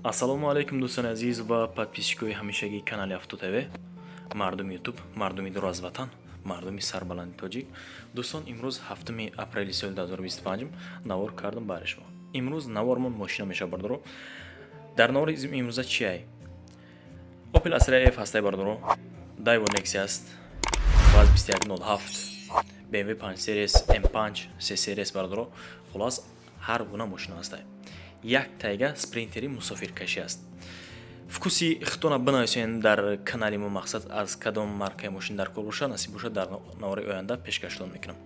Ассалому алайкум, дӯстони азиз ва подписчикои ҳамешагии канали Авто ТВ, мардуми Ютуб, мардуми дур аз ватан, мардуми сарбаланди тоҷик. Дӯстон, имрӯз 7 апрели соли 2025 навор кардам барои шумо. Имрӯз навормон мошина мешавад, бардоро. Дар навори имрӯза чиай? Opel Astra F ҳастай, бардоро, Daewoo Nexia аст, ВАЗ 2107, BMW 5 Series, M5, C Series, бардоро. Хулос, ҳар гуна мошина ҳастай. Як тайга Спринтери мусофиркашӣ аст. Вкуси худтона бинависен дар канали мо. Мақсад, аз кадом маркаи мошин дар кор боша, насиб бошад, дар навори оянда пешкаштон мекунам.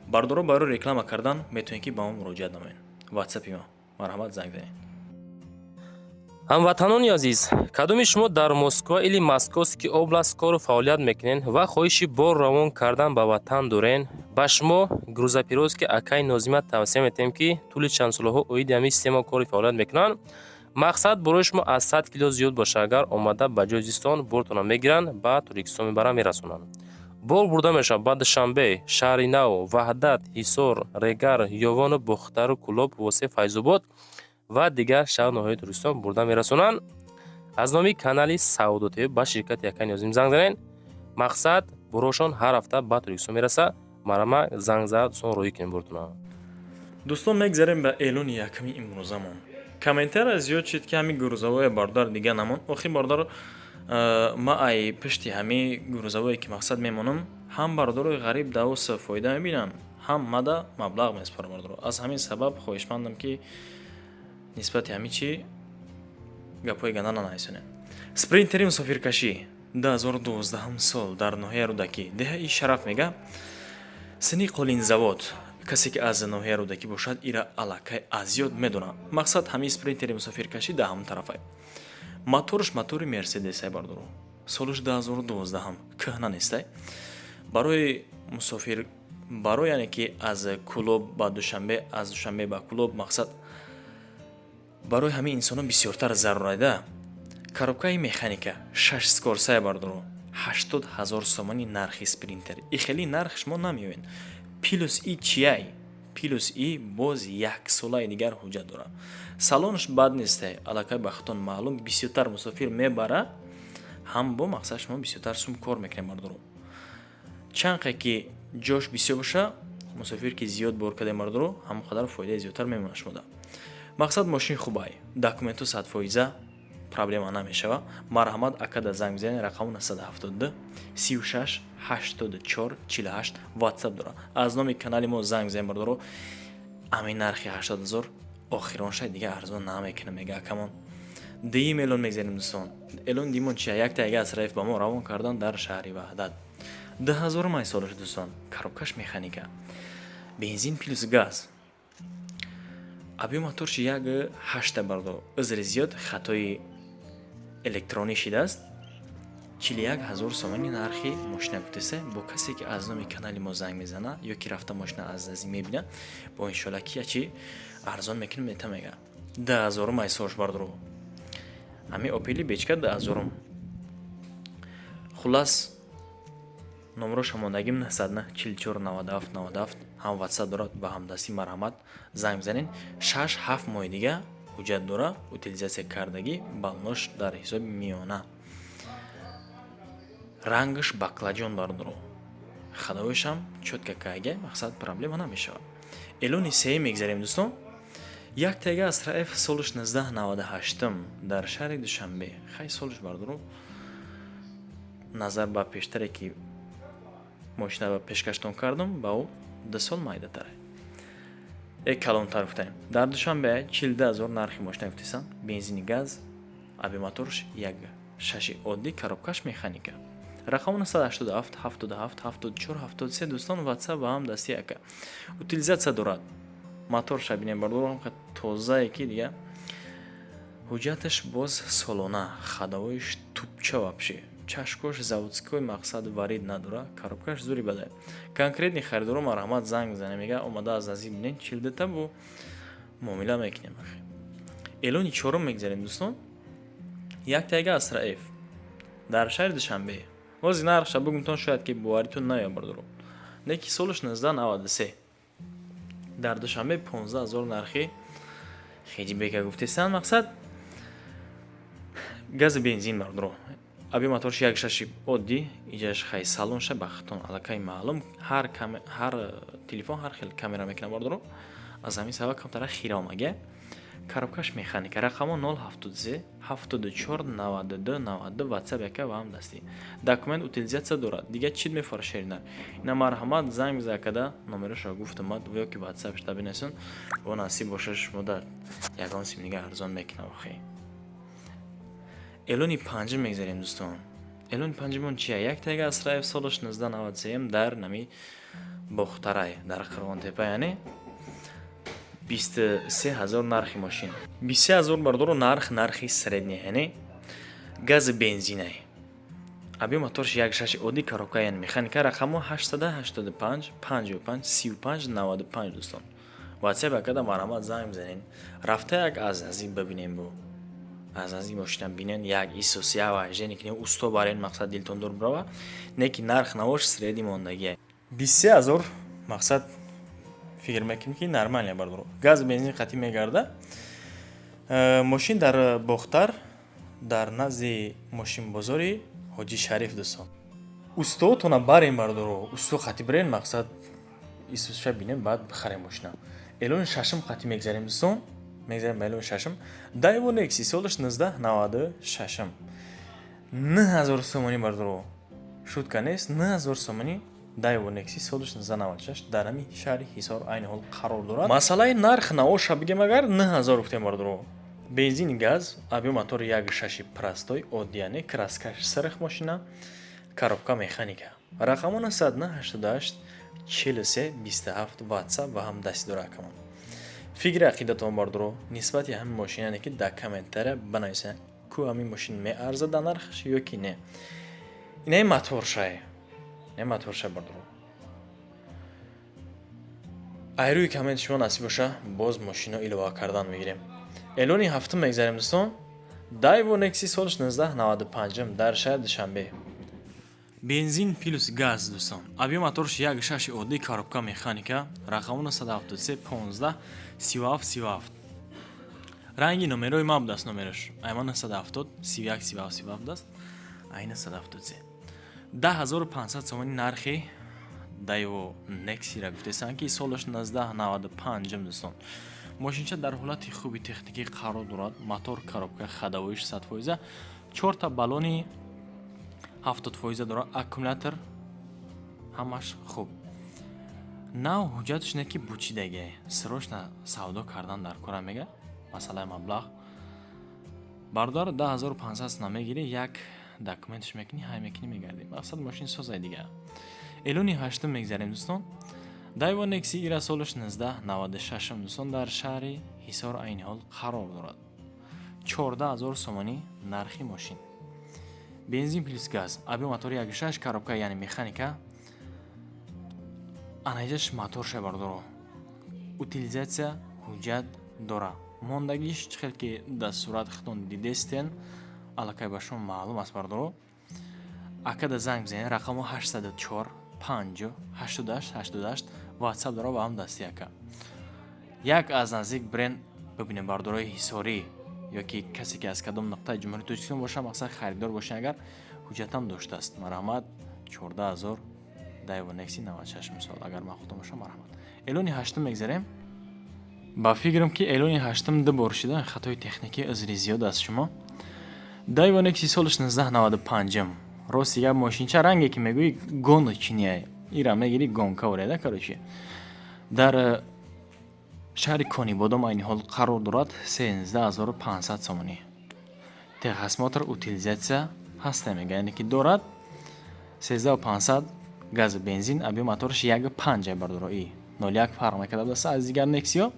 Бардоро, барои реклама кардан метавонед, ки ба мо муроҷиат намоед. Ватсапи мо, марҳамат, занг занед. Ҳамватанони азиз, кадоми шумо дар Москва или Московский область кору фаъолият мекунед ва хоҳиши бор равон кардан ба ватан дорен, ба шумо грузоперевозки акаи Нозима тавсия метиҳем, ки тӯли чанд солҳо оиди ҳамин система кори фаъолият мекунанд. Мақсад, борои шумо аз 100 кило зиёд боша, агар омада ба ҷои зистон бортона мегиранд, ба Тоҷикистон мебаранд, мерасонанд. Бор бурда мешавад ба Душанбе, Шаҳри Нав, Ваҳдат, Ҳисор, Регар, Ёвону Бохтару Кӯлоб, Восе, Файзобод ва дигар шаҳру ноҳияи Тоҷикистон бурда мерасонанд. Аз номи канали Савдо ТВ ба ширкати акаи Нозим занг занед. Мақсад, борошон ҳар ҳафта ба Тоҷикистон мерасад. Марҳамат, занг зад, дӯстон, роҳӣ кунем бортона. Дӯстон, мегзарем ба эълони яками имрӯзамон. Комментария зиёд шид, ки ҳамин грузовое, бародар, дига намон. Охи, бародар, ма ай пишти ҳамин грузовое, ки мақсад мемонам, ҳам бародарои ғариб давоса фоида мебинанд, ҳам мада маблағ месупорам, бародаро. Аз ҳамин сабаб хоҳишмандам, ки нисбати ҳамин чи гапҳои ганда нанависонем. Спринтери мусофиркашӣ, 2012 сол, дар ноҳияи Рӯдакӣ, деҳаи Шараф мега, сини қолинзавод. Касе ки аз ноҳияи Рӯдакӣ бошад, ира аллакай аз ёд медонад. Мақсад, ҳамин Спринтери мусофиркашӣ дар ҳамон тарафай. Моторш мотори Мерседесай, бардоро. Солаш 2012, кӯҳна нестай. Барои мусофир, барои, яъне ки аз Кӯлоб ба Душанбе, аз Душанбе ба Кӯлоб, мақсад, барои ҳамин инсонҳо бисёртар зарурайда. Коробкаи механика, шаш скоростьай, бардоро. 80 000 сомони нархи Спринтер. И хеле нарх шумо намеёбед. Плюс и чияй? Плюс и боз як солаи дигар ҳуҷҷат дорад. Салонаш бад нестай, аллакай ба худтон маълум, бисёртар мусофир мебара, ҳам бо мақсад шумо бисёртар сум кор мекунед, бардоро. Чанд қе ки ҷош бисёр боша, мусофир ки зиёд бор кардем, бардоро, ҳамон қадар фоидаи зиёдтар мемонад шумода. Мақсад, мошин хубай, документу 100%, проблема намешава. Марҳамат, акада занг бизанед. Рақаму 972 36 84 48, Ватсап дора. Аз номи канали мо занг бизанед, бардоро. Ҳамин нархи 80 000 охирон шай, дига арзон намекунам, мега акамон. Дуюм эълон мегзарем, дӯстон. Эълон димон чия? Якта яга Астра Ф ба мо равон кардан дар шаҳри Ваҳдат. 2000 май солаш, дӯстон. Коробкаш механика, бензин плюс газ, объём моторши як ҳашта, бардо. Узри зиёд, хатои электронӣ шидааст. 41 000 сомони нархи мошина гуфтеса. Бо касе ки аз номи канали мо занг мезана ё ки рафта мошина аз наздик мебина, бо иншоалла ки ячи арзон мекунем, мета, мега. 2000 ай солш, бардоро, ҳамин Опели бечка 2000. Хуллас, номроша мондагим: 909 44 97 97. Ҳам Ватсап дорад ба ҳамдастӣ. Марҳамат, занг бизанед. 6-7 моҳи дига ҳуҷҷат дора, утилизация кардагӣ, баллош дар ҳисоби миёна, рангаш баклажан, бардоро. Ходовойшам чётко кайга, мақсад, проблема намешавад. Эълони сеюм мегзарем, дӯстон. Як тега Астра Ф, солаш 1998, дар шаҳри Душанбе. Хай, солаш, бардоро, назар ба пештаре ки мошина пешкаштон кардам, ба ӯ 2 сол майдатаре э калонтар гуфтаем. Дар Душанбе 42 000 нархи мошина гуфтисан. Бензини газ, объём моторш як шаши оддӣ, коробкаш механика. Рақам 987 77 74 73, дӯстон, Ватсап ва ҳам дасти ака. Утилизация дорад. Моторша бинем, бардорам, тозае ки дига ҳуҷҷаташ боз солона, ходовойш тупча, вообще чашкош заводской, мақсад, варид надора. Коробкаш зури бадай. Конкретный харидоро марҳамат, занг бизанем, мега, омада аз наздик бинед. 42-та бу муомила мекунем. Эълони чорум мегзарем, дӯстон. Як тайга Астра Ф дар шаҳри Душанбе. Бози нархша бугумтон, шояд ки боваритон наёяд, бардоро, не ки солаш 1993, дар Душанбе, 15 000 нархи хеҷибека гуфтесанд. Мақсад. Гази, бензин, бардоро. Объём моторш 1,6 оддӣ. Иҷаш хай салонша ба хитон аллакай маълум. Ҳар телефон ҳар хел камера мекунад, бардоро, аз ҳамин сабаб камтара хира омага. Коробкаш механика. Рақамо 073 74 92 92, ватсап яка ва ҳам дастӣ. Документ, утилизация дорад. Дига чӣ мефора, шеринар? Ина марҳамат, занг биза када, номерошро гуфтамад ё ки ватсапшда бинесон. Бо насиб боша, шумо дар ягон сим дига арзон мекунам. Охи, эълони панҷум мегзарем, дӯстон. Эълони панҷумон чия? Як тега Асраев, солаш 1993, дар нами Бохтарай, дар Қирғонтепа, яъне 23 000 нархи мошин. 23 000, бардоро, нарх, нархи средний, яъне гази, бензинай. Объём моторш 1,6 оддӣ, коробка яъне механика. Рақамо 885 55 35 95. Дӯстон, ватсап акада марҳамат, занг бизанед, рафта як аз наздик бибинем, бо аз наздик мошина бинен, як исус, як вождение кинем, усто барен, мақсад дилтон дур бирава. Не ки нарх навош средний мондагия 23 000. Мақсад, фикр мекунем, ки нормально, бардоро. Газ, бензин қатӣ мегарда. Мошин дар Бохтар, дар назди мошинбозори Ҳоҷи Шариф. Дӯстон, устоотона барем, бардоро, усто қатӣ бирен, мақсад исусша бинем, баъд бихарем мошина. Эълони шашум қатӣ мегзарем, дӯстон. Мегзарем ба эълони шашум. Дайво Некси, солаш 1996, 9000 сомонӣ, бардоро, шутка нест, 9000 сомонӣ. Дайво Некси, солаш 1996, дар ҳамин шаҳри Ҳисор айни ҳол қарор дорад. Масъалаи нарх навоша бигем агар, 9000 гуфтем, бардоро. Бензини, газ, объём мотори 1,6 простой, оддӣ, яъне краскаш сирх мошина, коробка механика. Рақамо 988 43 27, ватсап ва ҳам дасти дора акамон. Фикри ақидатон, бардоро, нисбати ҳамин мошин, яъне ки дар комментария банависед, ку ҳамин мошин меарзад дар нархаш ё ки не. Инаи моторшае, инаи моторшае, бардоро. Айрӯи коммент шумо насиб боша, боз мошино илова кардан мегирем. Эълони ҳафтум мегзарем, дӯстон. Дайво Некси, солаш 1995, дар шаҳри Душанбе, бензин плюс газ. Дӯстон, объём моторш 1,6 оддӣ, коробка механика. Рақаму 973 15 37 37. Ранги номерои ма будааст, номераш айма 970 31 37 37 будааст. Ай 973, 10 500 сомони нархи Дайво Нексира гуфтесанд, ки солаш 1995. Дӯстон, мошинча дар ҳолати хуби техникӣ қарор дорад. Мотор, коробка, ходовоиш 100%, чорта баллони 70% дорад, аккумулятор ҳамаш хуб. Нав ҳуҷҷатш не ки бучидаге, срочно савдо кардан дар кора мега. Масъалаи маблағ, бародар, 10 500 намегирӣ, як документш мекунӣ, ҳай мекунӣ, мегардӣ, мақсад мошин созай. Дига эълони ҳаштум мегзарем, дӯстон. Дайво Некси ира, солаш 1996, дӯстон, дар шаҳри Ҳисор айни ҳол қарор дорад. 14 000 сомонӣ нархи мошин. Бензин плюс газ, объём мотори 1,6, коробка яъне механика. Анаҷаш моторша, бардоро, утилизация, ҳуҷҷат дора. Мондагиш чӣ хел ки дар сурат хитон дидестен, аллакай ба шумо маълум аст, бардоро. Акада занг бизанед, рақамо 804 50 88 88, ватсап дора ва ҳам дасти ака. Як аз наздик бренд бибинем, бардорои ҳисорӣ ё ки касе ки аз кадом нуқтаи Ҷумҳурии Тоҷикистон боша, мақсад харидор боша, агар ҳуҷҷатам доштааст, марҳамат, 14 000, Дайво Некси 96 мисол, агар махутон боша, марҳамат. Эълони ҳаштум мегзарем. Ба фикрам, ки эълони ҳаштум ду бор шида, хатои техникӣ, узри зиёд аз шумо. Дайво Некси, солаш 1995. Рости гап, мошинча ранге ки мегӯӣ, гоночный, ира мегирӣ, гонка ореда. Короче, дар шаҳри Конибодом айни ҳол қарор дорад. 13 500 сомонӣ. Техосмотр, утилизация ҳаста мега, яъне ки дорад. 13 500, газ, бензин, объём мотораш 1,5 бардоро, и 0,1 фарқ мекарда будааст аз дигар Нексиё.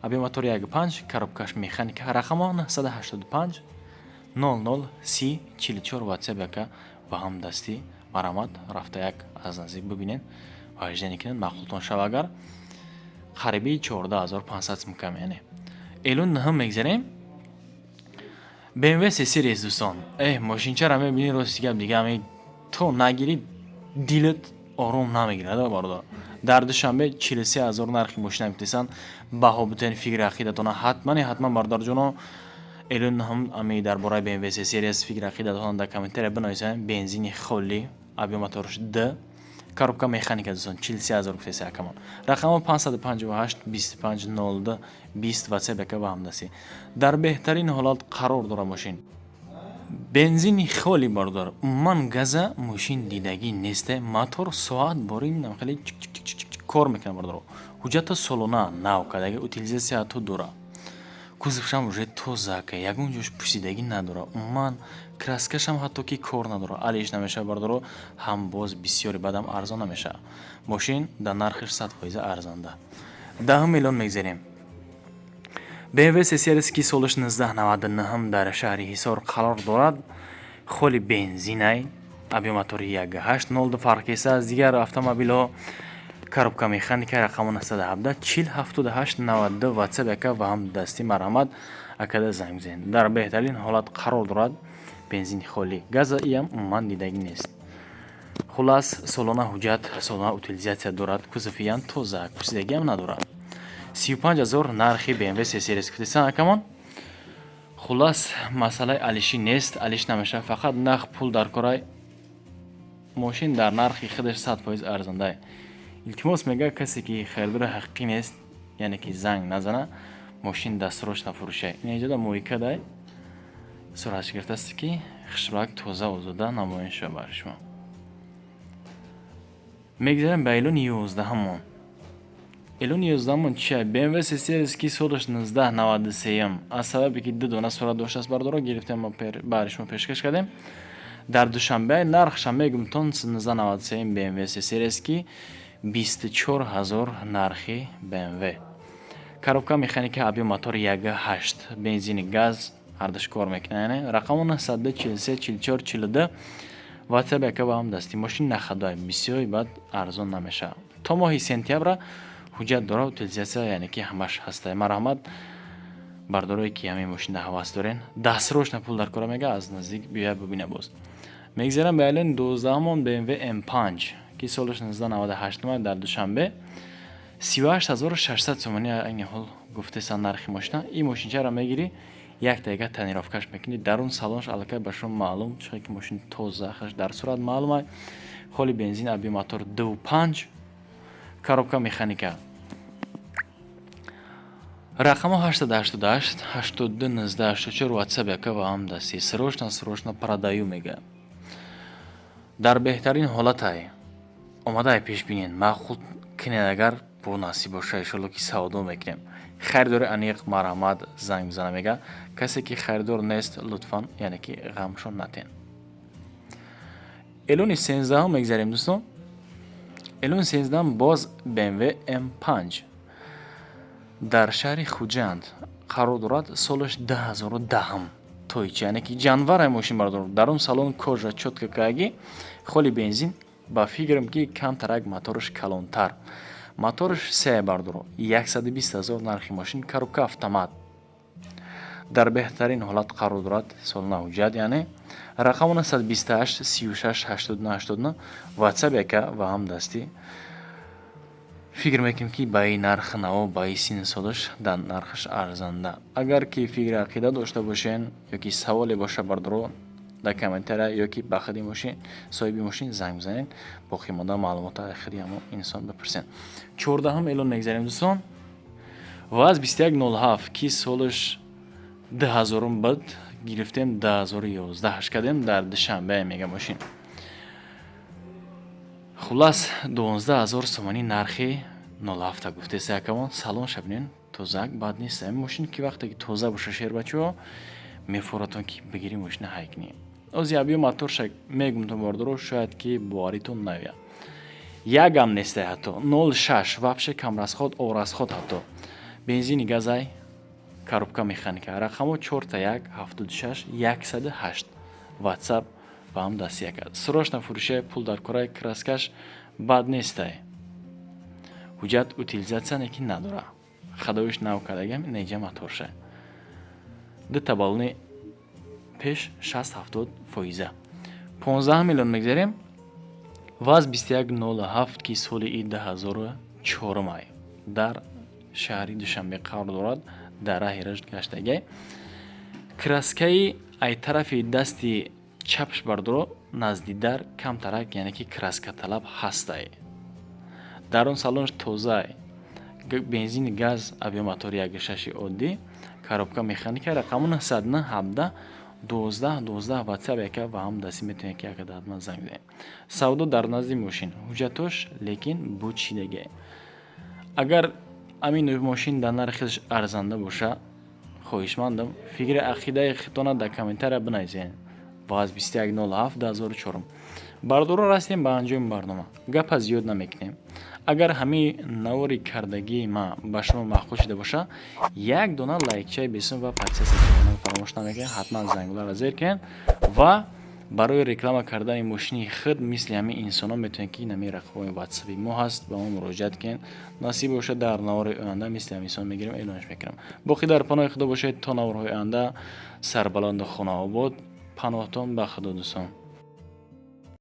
Объём мотор 1,5, коробкаш механика. Рақамо 985 00 30 44, ватсап яка ва ҳам дастӣ. Марҳамат, рафта як аз наздик бибинед, вождение кунед, маъқултон шава агар, қариби 14 500 сум кам. Яъне эълони наҳум мегзарем. BMW C Series. Дӯстон, эҳ, мошинчаро мебинӣ, рости гап, дига ами то нагирӣ, дилат ором намегирад, бародар. Дар Душанбе 43 000 нархи мошина мефтесанд. Баҳо бутен, фикри ақидатона ҳатмани ҳатман, бародарҷоно. Эълони нуҳум, ами дар бораи BMW C Series фикр ақидатон дар комментария бинависед. Бензини холӣ, объём моторш д, коробка механика, дӯстон, 43 000 гуфтеса акамон. Рақамо 558 25 02 20, WhatsApp яка ва ҳамдастӣ. Дар беҳтарин ҳолат қарор дора мошин. Бензини холи, бардор, умуман газа мошин дидагӣ несте. Мотор соат бори хеле кор мекунад, бардор. Ҳуҷҷата солона нав кардаги, утилизация то дора. Кузовшам уже тоза, ка ягон ҷош пӯсидагӣ надора. Умуман краскашам ҳатто ки кор надора, алиш намешавад, бардоро. Ҳам боз бисёри бадам арзон намешавад. Мошин дар нархиш 100% арзанда. 10 миллион мегзарем. BMW C Series, ки солаш 1999, дар шаҳри Ҳисор қарор дорад. Холи бензинай, объём мотори 1.8, 02 фарқ кеса аз дигар автомобилҳо. Коробка механика, рақамо 917 40 78 92, WhatsApp яка ва ҳам дастӣ. Марҳамат, акада занг бизанед. Дар беҳтарин ҳолат қарор дорад, бензини холӣ, газа иам умуман дидагӣ нест. Хулас, солона ҳуҷҷат, солона утилизация дорад, кузовиам тоза, пӯсидагиам надорад. 35 000 нархи BMW C Series гуфтесан акамон. Хулас, масъалаи алишӣ нест, алиш намешавад, фақат нақд пул дар корай. Мошин дар нархи худаш 100% арзандай. Илтимос, мега, касе ки харидори ҳақиқӣ нест, яъне ки занг назана. Мошин дастсрочно фурӯшай. Ин иҷода мойкадай суратш гирифтааст, ки хушрак, тоза, озода намоён шава барои шумо. Мегзарем ба эълони 11-ҳамон. Эълони 11-ҳамон чия? BMW C Series, ки солаш 1993. Аз сабабе ки ду дона сурат доштааст, бардоро, гирифтем, барои шумо пешкаш кардем. Дар Душанбе нархша мегум тон. 1993 BMW C Series, ки 24 000 нархи BMW. Коробка механика, объём мотор 1.8, бензини, газ ҳардуш кор мекунад. Яъне рақамо 943 44 42, WhatsApp яка ба ҳам дасти. Мошин нахадой бисёри баъд арзон намешавад. То моҳи сентябра ҳуҷҷат дора, утилизация, яъне ки ҳамаш ҳаста. Марҳамат, бардорое ки ҳамин мошинда ҳавас дорен, дастсрочно пул дар кора, мега, аз наздик биёя, бубина. Боз мегзарам ба эълони 12-ҳамон. BMW M5, ки солаш 1998, дар Душанбе, 38 600 сомонӣ айни ҳол гуфтесан нархи мошина. Ин мошинчаро мегирӣ, як дақиқа тонировкаш мекунӣ, дарун салонш аллакай ба шумо маълум, чунки ки мошин тоза хаш дар сурат маълум. Холи бензин, объём мотор 2.5, коробка механика. Рақамо 888 82 19 84, WhatsApp яка ва ҳам дасти. Срочно, срочно продаю, мега. Дар беҳтарин ҳолатай омадай, пеш бинен, маъқул кинед, агар бо насиб боша, иншолло ки савдо мекунем. Харидори аниқ марҳамат занг бизана, мега. Касе ки харидор нест, лутфан, яъне ки ғамшон натен. Эълони 13-ҳум мегзарем, дӯстон. Эълони 13-ҳум боз BMW M5, дар шаҳри Хуҷанд қарор дорад, солаш 2010-м, тоичи, яъне ки ҷанварай мошин, бардор. Дарун салон кожа, чётко каги, холи бензин. Ба фикрам, ки камтарак мотораш калонтар, мотораш се, бардоро. 120 000 нархи мошин, коробка автомат, дар беҳтарин ҳолат қарор дорад, солона ҳуҷҷат. Яъне рақамо 928 36 89 89, WhatsApp яка ва ҳам дастӣ. Фикр мекунем, ки ба ин нархи наво, ба ин синну солаш дар нархаш арзанда. Агар ки фикри ақида дошта бошен ё ки саволе боша, бардоро, дар комментария ё ки ба худи мошин, соҳиби мошин занг бизанед, боқимонда маълумота худи ҳамон инсон бипурсед. 14-ҳум эълон мегзарем, дӯстон. ВАЗ 2107, ки солаш 2000-ум буд, гирифтем, 2011 кардем, дар Душанбе, мега мошин. Хулас, 12 000 сомонӣ нархи 07 гуфтеса якамон. Салон шабинен, тозак, бад нест. Ами мошин ки вақте ки тоза боша, шербачаҳо, мефоратон ки бигирӣ, мошина ҳай кунӣ. Ози объём моторша мегумтон, бардоро, шояд ки боваритон наояд. Якам нестай ҳатто, 06, вообще камрасход, орасход ҳатто. Бензини, газай, коробка механика. Рақамо 4 1 76 108, WhatsApp ба ҳам дастия кард. Срочно фурӯшаи, пул дар кораи, краскаш бад нестай, ҳуҷҷат, утилизация неки надора, хадовиш нав кардагам. Неҷа моторша дута баллони пеш 60-70 фоиза. 15 миллион мегзарем. ВАЗ 2107, ки соли и 2004 ай, дар шаҳри Душанбе қарор дорад, дар раҳи Рашт гаштагай. Краскаи ай тарафи дасти чапш, бардоро, назди дар камтарак, яъне ки краскаталаб ҳастай. Дар он салонш тозаай. Бензини, газ, объём мотори 1,6 оддӣ, коробка механика. Рақаму 909 17 12 12, ватсап яка ва ҳам дастӣ метавонед, ки яка ҳатман занг занед. Савдо дар назди мошин, ҳуҷҷатош лекин буд шидагиай. Агар ҳамин мошин дар нархиш арзанда боша, хоҳишмандам, фикри ақидаи худтона дар комментария бинависед. Ва аз 2107 2004. Бардоро, растем ба анҷоми барнома, гапа зиёд намекунем. Агар ҳамин навори кардагии ман ба шумо маъқул шуда боша, як дона лайкчаи бесум ва подписаться фаромӯш намекунед. Ҳатман зангуларо зер кунед ва барои реклама кардани мошини худ мисли ҳамин инсонҳо метавонед, ки ҳамин рақамҳои ватсапи мо ҳаст, ба мо муроҷиат кунед. Насиб бошад, дар навори оянда мисли ҳамин инсон мегирем, эълонш мекунам. Боқӣ дар паноҳи Худо бошед то наворҳои оянда. Сарбаланду хонаобод, паноҳтон ба Худо, дӯстон.